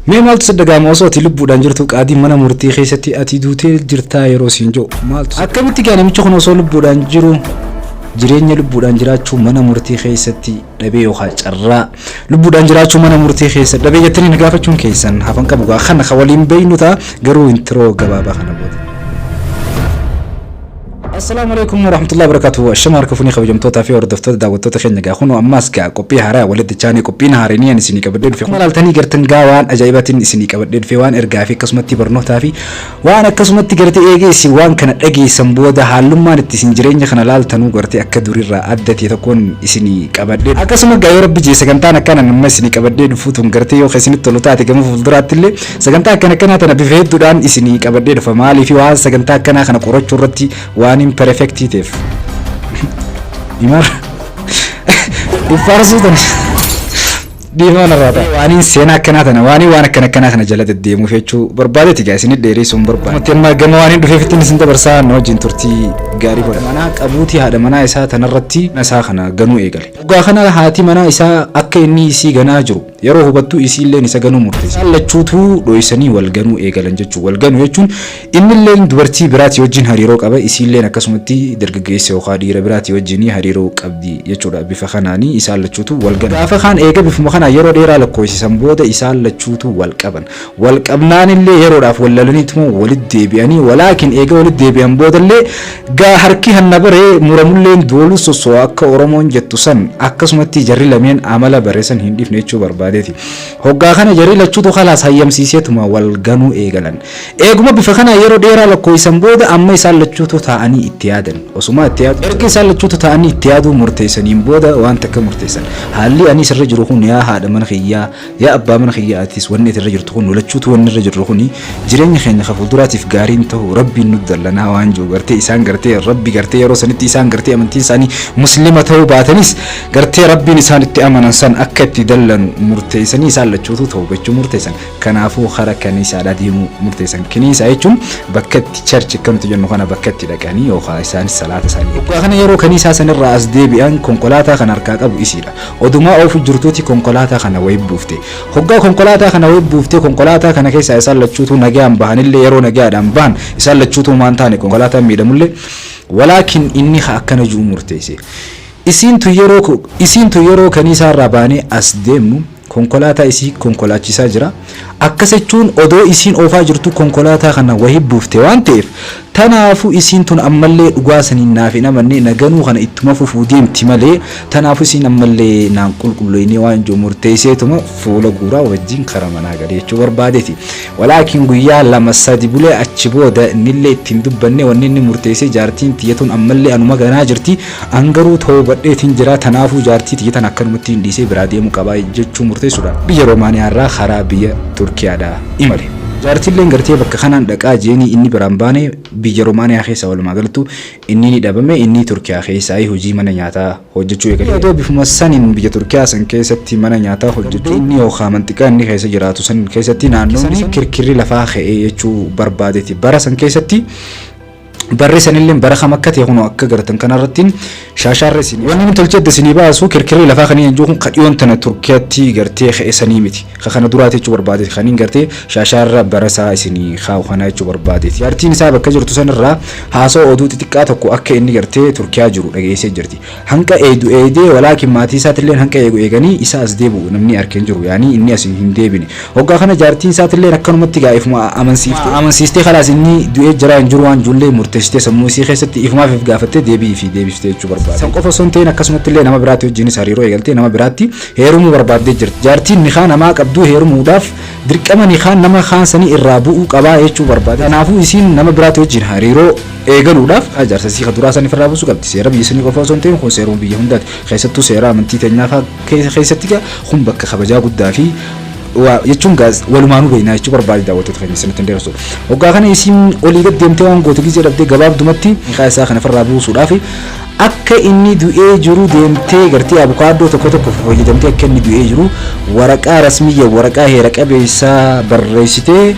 Mee maaltu si dhaga'ama osoo ati lubbuudhaan jirtu qaadiin mana murtii keessatti ati duutee jirtaa yeroo siin jiru maaltu akkamitti gaa namichi kun osoo lubbuudhaan jiru jireenya lubbuudhaan jiraachuu mana murtii keessatti dhabee yookaan carraa lubbuudhaan jiraachuu mana murtii keessa dhabee jettanii na gaafachuun keessan hafan qabu gaa kana ka waliin beeynu ta'a garuu intiroo gabaabaa kana booda. Assalaamu alaikum warahmatullahi wabarakatuh. Ashama harka fuunee kabajamtootaa fi hordoftoota daawwattoota keenya gaa kunoo ammaas gaa qophii haaraa walitti chaanii qophiin haareenii ani isinii qabadhee dhufe. Akkuma ilaaltanii gartan gaa waan ajaa'ibaatiin isinii qabadhee dhufe waan ergaa fi akkasumatti barnootaa fi waan akkasumatti gartee eegee isin waan kana dhageessan booda haallummaan itti isin jireenya kana laaltanuu gartee akka durirraa adda ta'e tokkoon isinii qabadhee dhufe. Akkasuma gaa yoo rabbi jee sagantaan akkanaan amma isinii qabadhee dhufuu tun gartee yoo isinitti tolu taate gama fuulduraatti illee sagantaa akkana akkanaa tana bifa hedduudhaan isinii qabadhee dhufa maaliif waan sagantaa akkanaa kana qorachuu irratti waan hin perfektii ta'eef. Imar iffaarsuu tana dhiifama narraa ta'a. Waaniin seenaa akkanaa tana waanii waan akkana akkanaa kana jala deddeemuuf jechuu barbaadeeti gaa isinit dheereessuu hin barbaade. Nuti amma gama waan hin dhufeef ittiin isin dabarsaa na wajjin turtii gaarii godha. Manaa qabuutii haadha manaa isaa tanarratti isaa kana ganuu eegale. Dhugaa kana haati manaa isaa akka inni isii ganaa jiru yeroo hubattu isiilleen isa ganuu murteessite. Isaan lachuutuu dhoysanii wal ganuu eegalan jechuudha. Wal ganuu jechuun innilleen dubartii biraatii wajjin hariiroo qaba isiilleen akkasumatti dargaggeessa yookaan dhiira biraatii wajjin hariiroo qabdi jechuudha. Bifa kanaanii isaan lachuutu wal ganan. Gaafa kaan eega bifuma kanaan yeroo dheeraa lakkoofsisan booda isaan lachuutu wal qaban. Wal qabnaanillee yeroodhaaf wal lalaniituma walitti deebi'anii walaakin eega walitti deebi'an boodallee gaa harki hanna bare muramulleen doolu sosso'a akka Oromoon jettu san akkasumatti jarri lameen amala bare san hin dhiifne jechuu barbaadeeti. Hoggaa kana jarri lachuutu kalaas hayyamsiiseetuma wal ganuu eegalan. Eeguma bifa kanaa yeroo dheeraa lakkoofsisan booda amma isaan lachuutu taa'anii itti yaadan. Osuma itti yaadu erga isaan lachuutu taa'anii itti yaaduu murteessaniin booda waan takka murteessan. Haalli ani isirra jiru kun yaa haadha mana kiyyaa yaa abbaa mana kiyyaa atis wanni ati irra jirtu kun nu lachuutu wanni irra jirru kuni jireenya keenya ka fuulduraatiif gaariin ta'u rabbiin nu dallanaa waan jiru gartee isaan gartee rabbi gartee yeroo sanitti isaan gartee amantiin isaanii muslima ta'uu baatanis gartee rabbiin isaan itti amanan san akka itti dallanu murteessanii isaan lachuutu tawbachuu murteessan. Kanaafuu kara kaniisaadhaa deemuu murteessan. Kaniisaa jechuun bakka itti church akka nuti jennu kana bakka itti dhaqanii yookaan isaanis salaata isaanii. Hoggaa kana yeroo kaniisaa sanirraa as deebi'an konkolaataa kan harkaa qabu isiidha. Odumaa oofu jirtuuti konkolaataa kana wayi buufte. Hoggaa konkolaataa kana wayi buuftee konkolaataa kana keessaa isaan lachuutuu nagaan bahanillee yeroo nagaadhaan bahan isaan lachuutuu maan taane konkolaataan miidhamullee walaakin inni akkana ji'u murteesse. Isiintu yeroo kaniisaa irraa baanee as deemnu konkolaataa isii konkolaachisaa jira. Akkas jechuun odoo isiin oofaa jirtu konkolaataa kana wahi buufte waan ta'eef tanaafuu isiin tun ammallee dhugaa saniin naaf hin amanne na ganuu kana ittuma fufuu deemti malee tanaafuu isiin ammallee naan qulqulloynee waan jiru murteesseetuma fuula guuraa wajjin kara manaa galee jechuu barbaadeeti. Walaakin guyyaa lama sadi bulee achi booda innillee ittiin dubbanne wanni inni murteessee jaartiin tiyya tun ammallee anuma ganaa jirti an garuu toobadheetiin jira tanaafuu jaartii tiyya tan akkanumatti hin dhiisee biraa deemuu qabaa jechuu murteessuudhaan biyya Roomaaniyaa irraa karaa biyya Turkiyaadhaa imale. Jaartiilleen gartee bakka kanaan dhaqaa jeenii inni biraan baane biyya Roomaaniyaa keessaa walumaa galattu inni ni dhabame inni Turkiyaa keessaa hojii mana nyaataa hojjechuu eegale. Odoo bifuma saniin biyya Turkiyaa san keessatti mana nyaataa hojjechuu inni yookaan manxiqaa inni keessa jiraatu san keessatti naannoon kirkirri lafaa ka'ee jechuu barbaadeeti. Bara san keessatti barri sanillee bara kam akka ta'e kunoo akka gartan kanarratti shaashaarra isin wanni inni tolchee adda isinii baasu kirkirri lafaa kan inni kun kadhiyoon tana Turkiyaatti gartee ka'e sanii miti. Ka kana duraati jechuu barbaadeeti kan inni gartee shaashaarra bara isaa isinii kaa'u kana jechuu barbaadeeti. Jaartiin isaa bakka jirtu sanirraa haasoo oduu xixiqqaa tokko akka inni gartee Turkiyaa jiru dhageessee jirti. Hanqa eeydu eeydee walaakin maatii isaatilleen hanqa eegu eeganii isa as deebi'u namni arke hin jiru yaanii inni as hin deebine. Hoggaa kana jaartiin isaatilleen akkanumatti gaa ifuma amansiiftee amansiistee kalaas inni du'ee jiraa hin jiru waan jullee murteessitee sammuu isii keessatti ifumaaf if gaafattee deebii fi deebiftee jechuu barbaade. San qofa osoo hin ta'in akkasumatti illee nama biraatti wajjinis hariiroo eegaltee nama biraatti heerumuu barbaaddee jirti. Jaartiin nikaa namaa qabduu heerumuudhaaf dirqama nikaan nama kaan sanii irraa bu'uu qabaa jechuu barbaade. Kanaafuu isiin nama biraatti wajjin hariiroo eegaluudhaaf jaarsa isii ka duraa san ifirraa buusuu qabdi. Seera biyya sanii qofa osoo hin ta'in kun seeruma biyya hundaati. Keessattuu seera amantii teenyaa fa'aa keessatti gaa kun bakka kabajaa guddaa fi waa jechuun gaa walumaanuu beeknaa jechuu barbaade daawwattoota keenya isinitti hin dheeressu. Hoggaa kana isiin olii gad deemtee waan goote gizee dhabdee gabaabdumatti nikaa isaa kana ofirraa buusuudhaaf akka inni du'ee jiru deemtee gartee abukaaddoo tokko tokko fayyadamtee akka inni du'ee jiru waraqaa rasmiyya waraqaa heera qabeessaa barreessitee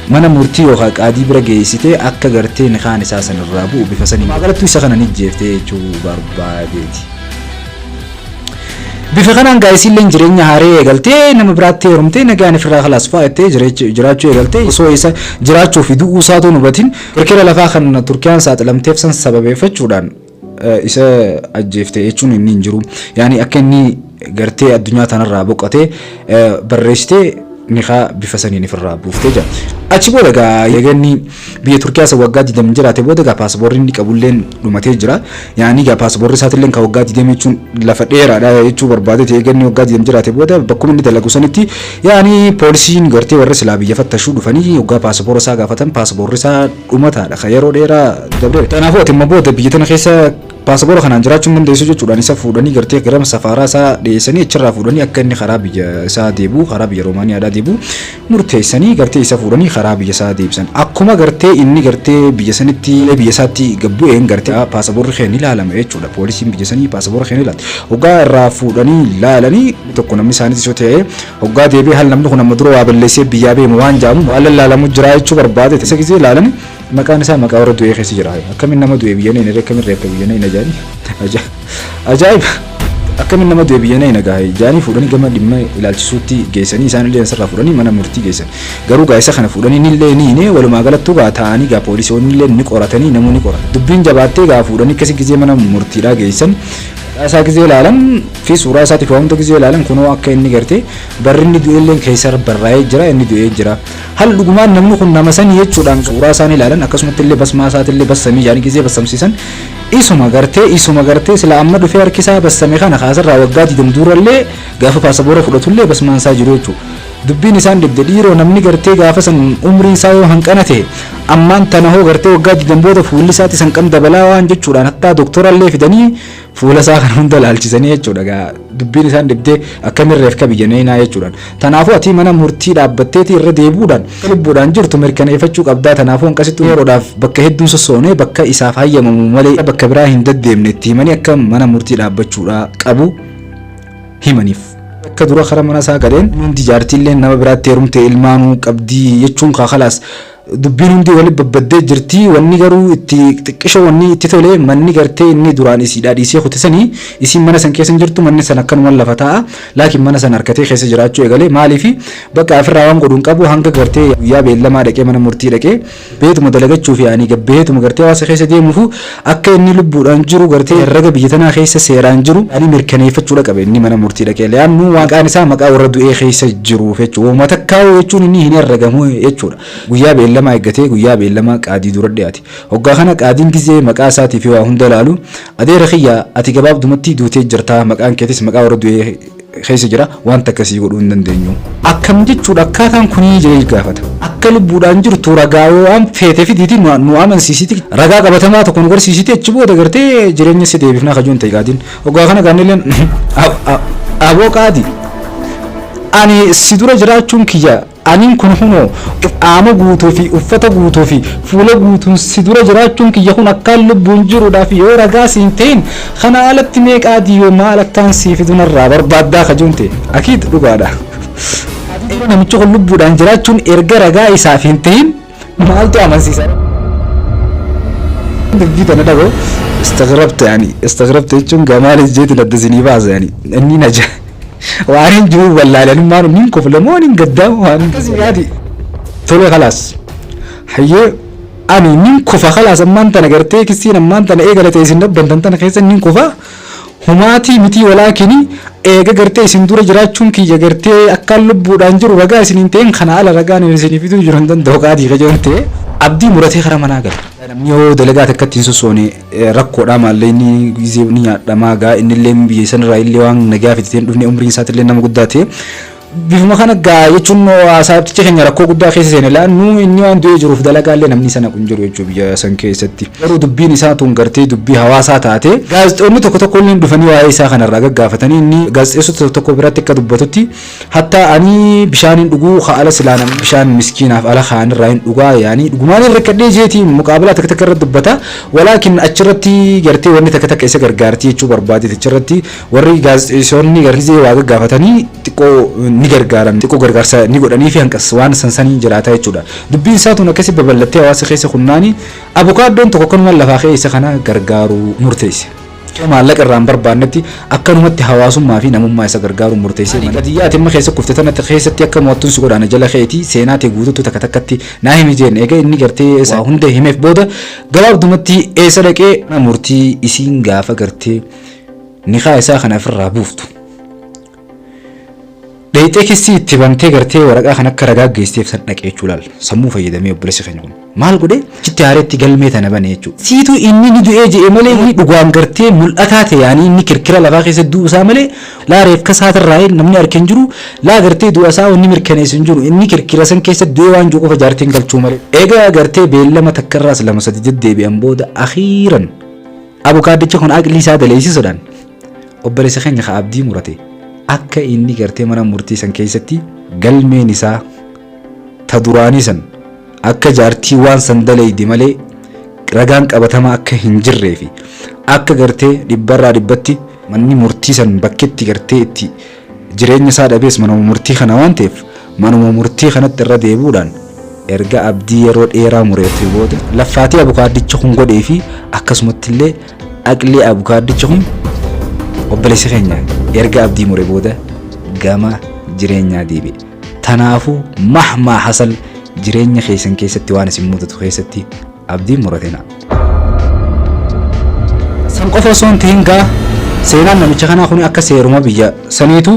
mana murtii yookaan qaadii bira geessitee akka gartee nikaan isaa san irraa bu'u bifa saniin magalattuu isa kana ni jeeftee jechuu barbaadeeti. Bifa kanaan gaa isiilleen jireenya haaree eegaltee, nama biraatti heerumtee, nagaan ifirraa khalaas fa'aa jettee jiraachuu eegaltee, osoo isa jiraachuu fi du'uu isaatu hin hubatin kirkira lafaa kan Turkiyaan saaxilamteef san sababeeffachuudhaan isa ajjeefte jechuun inni hin jiru. Yaani akka inni gartee addunyaa tanarraa boqotee barreessitee nikaa bifa saniin ifirraa buuftee jira. Achi booda gaa eeganni biyya Turkiyaa isa waggaa 20 jiraate booda gaa paasapoorri inni qabulleen dhumatee jira. Yaani gaa paasapoorri isaatilleen kan waggaa 20 jechuun lafa dheeraadha jechuu barbaade. Eeganni waggaa 20 jiraate booda bakkuma inni dalagu sanitti yaani poolisiin gartee warra silaa biyya fattashuu dhufanii waggaa paasapoora isaa gaafatan, paasapoorri isaa dhumataadha kan yeroo dheeraa dabre. Kanaafuu ati immoo booda biyya tana keessa paasapoora kanaan jiraachuu hin dandeessu jechuudhaan isa fuudhanii gartee gara safaaraa isaa dhiyeessanii, achirraa fuudhanii akka inni karaa biyya isaa deebi'u, karaa biyya Roomaaniyaadhaa deebi'u murteessanii, gartee isa fuudhanii karaa biyya isaa deebisan. Akkuma gartee inni gartee biyya sanitti, biyya isaatti gabbu'een, gartee paasapoorri kee ni ilaalama jechuudha. Poolisiin biyya sanii paasapoora kee ni ilaalti. Hoggaa irraa fuudhanii ilaalanii tokko namni isaaniitis yoo ta'e, hoggaa deebi'ee hal namni kun amma dura waa balleessee biyyaa beemu waan jedhamu waan lallaalamu jira jechuu barbaade, isa gisee ilaalanii maqaan isaa maqaa warra du'ee keessa jira. Akkamiin nama du'e biyya neen, akkamiin reeffa biyya neen ajaa'ib ajaa'iba. Akkamiin nama du'e biyya neen gaa'e jaanii fuudhanii gama dhimma ilaalchisuutti geessanii, isaan illee asirraa fuudhanii mana murtii geessan. Garuu gaa isa kana fuudhanii nillee ni hine, walumaa galattuu gaa taa'anii gaa poolisoonni illee ni qoratanii, namoonni qoratan. Dubbiin jabaattee gaa fuudhanii akkasii gizee mana murtiidhaa geessan. Isaa gizee ilaalan fi suuraa isaatiif waa hunda gizee ilaalan, kunoo akka inni gartee barri inni du'e illee keessa barraa'ee jira, inni du'ee jira. Hal dhugumaan namni kun nama sanii jechuudhaan suuraa isaanii ilaalan, akkasumatti illee basmaa isaatillee bassamii jaanii gizee bassamsiisan, isuma gartee sila amma dhufee harki isaa bassame kana kaasirraa waggaa 20 durallee gaafa paasapoora fudhatullee basmaan isaa jiru jechuudha. Dubbiin isaan dhibde, dhiiroo namni gartee gaafa san umriin isaa yoo hanqana ta'e, ammaan tana hoo gartee waggaa 20 booda fuulli isaatti sanqam dabalaa waan jechuudhaan, hattaa doktorallee fidanii fuula isaa kana hunda laalchisanii jechuudha. Gaa dubbiin isaan dhibdee, akkamiin reefka biyya neenaa jechuudhaan. Tanaafuu ati mana murtii dhaabbatteeti irra deebi'uudhaan lubbuudhaan jirtu mirkaneeffachuu qabdaa. Tanaafuu hanqasitti yeroodhaaf bakka hedduun sossoonee bakka isaaf hayyamamu malee bakka biraa hin deddeemne itti himanii akka mana murtii dhaabbachuudhaa qabu himaniif. Akka dura kara mana isaa galeen hundi jaartiillee nama biraatti heerumte, ilmaanuu qabdii jechuun kaakalaas dubbiin hundi walitti babbaddee jirti. Wanni garuu itti xiqqisho wanni itti tole, manni gartee inni duraan isiidhaa dhiisee kutisanii, isiin mana san keessa hin jirtu, manni san akkanuma lafa taa'a. Laakiin mana san harkatee keessa jiraachuu eegale. Maaliifi bakka ofirraa waan godhuun qabu, hanga gartee guyyaa beellamaa dhaqee mana murtii dhaqee beetuma dalagachuuf, yaanii gabbeetuma gartee hawaasa keessa deemuufu, akka inni lubbuudhaan jiru gartee herrega biyya tanaa keessa seeraan jiru yaanii mirkaneeffachuudha qabe inni mana murtii dhaqee. Liyaannu maqaan isaa maqaa warra du'ee keessa jiruuf jechuudha. Uummata takkaa'u jechuun inni hin herregamu jechuudha. Guyyaa beellamaa eeggatee guyyaa beellamaa qaadii dura dhiyaate. Hoggaa kana qaadiin gizee maqaa isaatii fi waa hunda ilaalu, "Adeera kiyya, ati gabaabdumatti duutee jirtaa, maqaan keetis maqaa warra du'ee keessa jira, waan takka sii godhuu hin dandeenyu." Akkam jechuudha akkaataan kunii jedhee gaafata. Akka lubbuudhaan jirtu ragaa yoo waan feete fidiiti nu amansiisiti, ragaa qabatamaa tokko nu garsiisiti, achi booda gartee jireenya si deebifnaa kajuun ta'e qaadiin. Hoggaa kana gaanilleen, "Aboo qaadi, ani si dura jiraachuun kiyya, aniin kun hunoo qaama guutuu fi uffata guutuu fi fuula guutuun si dura jiraachuun kiyya kun akkaan lubbuun jiruudhaaf yoo ragaa siin ta'in, kana alatti meeqaa diyyoo maal akkaan sii fidu narraa barbaaddaa?" kajuun ta'e. Akiid dhugaadha. Namichi kun lubbuudhaan jiraachuun erga ragaa isaaf hin ta'in maaltu amansiisa? Dubbii tana dhagoo استغربت, يعني استغربت jechuun gamaalis jeetiin adda isinii baasa. Yani inni naja waan hin jiru wallaalanummaan nin koflamoo nin gaddaa waan akkasii yaadi tole. Khalaas, hayyee, ani nin kufa. Khalaas, ammaan tana gartee kisiin ammaan tana eegalate isin dhabbantan tana keessa nin kufa, humaatii mitii. Walaakini eega gartee isin dura jiraachuun kiyya gartee akkaan lubbuudhaan jiru ragaa isin hin ta'in, kana ala ragaan isin fiduu jiru hin danda'u qaadii kajoon ta'e. Abdii muratee kara manaa gala. Namni yoo dalagaa takka ittiin sossoone rakkoodha. Maallee inni gizee ni nyaadhamaa gaa, inni illee biyya sanarraa illee waan nagaa fidatee hin dhufne, umriin isaatillee nama guddaa ta'e. Bifuma kana gaa jechuun saabticha keenya rakkoo guddaa keessa seene. Laannu inni waan du'ee jiruuf dalagaallee namni sana kun jiru jechuudha biyya san keessatti. Garuu dubbiin isaa tun gartee dubbii hawaasaa taate, gaazexoonni tokko tokko illee dhufanii waa'ee isaa kanarraa gaggaafatanii, inni gaazexeessota tokko tokko biratti akka dubbatutti, hatta ani bishaan hin dhuguu, haala silaa namni bishaan miskiinaaf ala kaanirraa hin dhugaa, yaanii dhugumaan hin rakkadhee jeetii muqaabalaa takka takka irratti dubbata. Walaakin achirratti gartee wanni takka takka isa gargaartii jechuu barbaade, achirratti warri gaazexeessonni gartee waa gaggaafatanii xiqqoo ni gargaaran, xiqqoo gargaarsa ni godhanii fi hanqas waan sansanii jiraata jechuudha. Dubbiin isaa tun akkasi babal'attee hawaasa keessa kunnaani, abukaaddoon tokko akkanuma lafaa keessa kana gargaaruu murteesse. Maallaqa irraa hin barbaannetti akkanumatti hawaasummaa fi namummaa isa gargaaruun murteessee malee. Qadiyyaa ati amma keessa kufte tanatti keessatti akka mo'attuun si godhaana jala keetii seenaa tee guutuutti takka takkatti naa himi jeen eega inni gartee waa hunda himeef booda gabaabdumatti eessa dhaqee murtii isiin gaafa gartee nikaa isaa kana ofirraa buuftu. Dhayxee kissii itti bantee gartee waraqaa kan akka ragaa geesseef san dhaqee jechuu laal. Sammuu fayyadamee obboleessi keenya kun. Maal godhee? Achitti haareetti galmee tana bane jechuudha. Siitu inni ni du'ee je'e malee inni dhugaan gartee mul'ataa ta'e yaanii inni kirkira lafaa keessa du'u isaa malee laa reefka isaatirraa namni arke hin jiru laa gartee du'a isaa wanni mirkaneessu hin jiru inni kirkira san keessa du'ee waan jiru qofa jaartiin galchuu malee. Egaa gartee beellama takkarraas lama sadi deddeebi'an booda akhiiran abukaaddichi kun aqlii isaa daleessisuudhaan Obboleessa keenya ka abdii murate akka inni gartee mana murtii san keessatti galmeen isaa ta duraanii san akka jaartii waan san daleeyde malee ragaan qabatamaa akka hin jirree fi akka gartee dhibbarraa dhibbatti manni murtii san bakketti gartee itti jireenya isaa dhabees manuma murtii kana waan ta'eef manuma murtii kanatti irra deebi'uudhaan erga abdii yeroo dheeraa mureeffee booda laffaatii abukaaddichi kun godhee fi akkasumatti illee aqlii abukaaddichi kun obboleessi keenya erga abdii mure booda gama jireenyaa deebi'e. Tanaafuu mahmaa hasal jireenya keessan keessatti waan isin mudatu keessatti abdii muratina. San qofa osoo hin ta'in gaa seenaan namicha kanaa kun akka seeruma biyya saniitu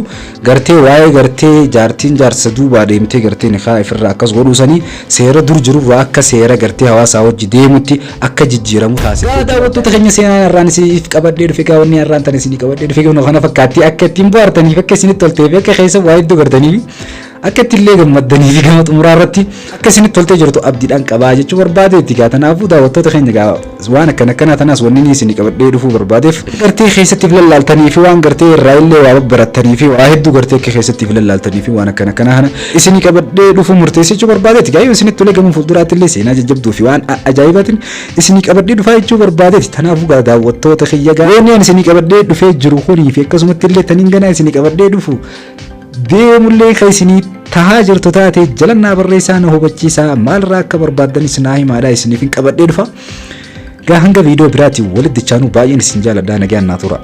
gartee waa'ee gartee jaartiin jaarsa duubaa deemtee gartee nikaa ifirraa akkas godhuu sanii seera dur jirurraa akka seera gartee hawaasaa wajji deemutti akka jijjiiramu taasifte. Gaa daawwattoota keenya seenaan har'aan isiniif qabadhee dhufe gaa wanni har'aan tan isinii qabadhee dhufe kana fakkaatti akka ittiin bohaartaniif akka isinitti toltee fi akka keessa waa hedduu gartaniif Akka itti illee gammaddanii fi gama xumuraa irratti akka isinitti toltee jirtu abdiidhaan qabaa jechuu barbaadeetti gaa tanaafuu daawwattoota keenya gaa waan akkana akkanaa tanaas wanni inni isinii qabadhee dhufuu barbaadeef gartee keessatti filallaaltanii fi waan gartee irraa illee waa babbarattanii fi waa hedduu gartee akka keessatti filallaaltanii fi waan akkana akkanaa kana isinii qabadhee dhufuu murteessee jechuu barbaadeetti gaa yoo isinitti tolee gama fuulduraatti illee seenaa jajjabduu fi waan ajaa'ibaatiin isinii qabadhee dhufaa jechuu barbaadeeti tanaafuu gaa daawwattoota kiyya gaa wanni ani isinii qabadhee dhufee jiru kunii fi akkasumatti illee taniin ganaa isinii qabadhee dhufu deemullee kan isinii tahaa jirtu taate jalannaa barreessaa na hubachiisaa maalirraa akka barbaaddanis naa himaadhaa isiniif hin qabadhee dhufa. Gaa hanga viidiyoo biraatiin walitti dachaanuu baay'een isin jaaladhaa nagaan naa tura.